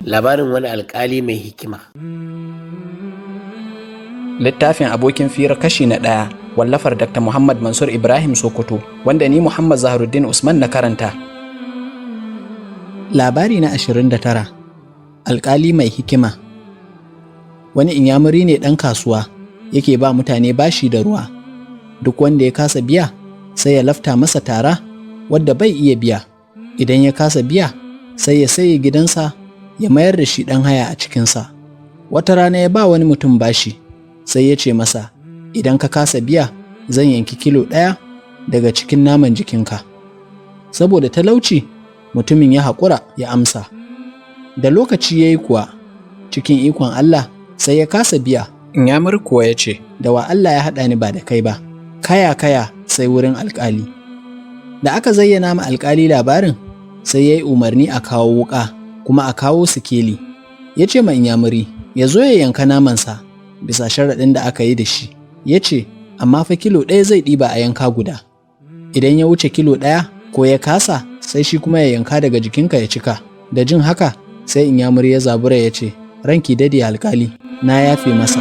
Labarin wani alkali mai hikima. Littafin Abokin Fira kashi na 1, wallafar Dr. Muhammad Mansur Ibrahim Sokoto, wanda ni Muhammad Zaharuddin Usman na karanta. Labari na 29, Alkali mai hikima. Wani Inyamuri ne ɗan kasuwa yake ba mutane bashi da ruwa. Duk wanda ya kasa biya sai ya lafta masa tara wadda bai iya biya. Idan ya kasa biya, sai ya saye gidansa ya mayar da shi ɗan haya a cikinsa. Wata rana ya ba wani mutum bashi, sai ya ce masa, "Idan ka kasa biya, zan yanki kilo 1 daga cikin naman jikinka." Saboda talauci, mutumin ya haƙura ya amsa. Da lokaci ya yi kuwa, cikin ikon Allah, sai ya kasa biya. Inyamur kuwa ya ce, "Da wa Allah ya haɗa ni ba da kai ba, kaya kaya sai wurin alƙali." Da aka zayyana ma alƙali labarin, sai ya yi umarni a kawo wuƙa kuma a kawo sikeli. Ya ce ma Inyamuri ya zo ya yanka namansa bisa sharaɗin da aka yi da shi. Ya ce, amma fa kilo 1 zai ɗiba a yanka guda. Idan ya wuce kilo 1 ko ya kasa, sai shi kuma ya yanka daga jikinka ya cika. Da jin haka, sai Inyamuri ya zabura ya ce, "Ranki dade alkali, na yafe masa."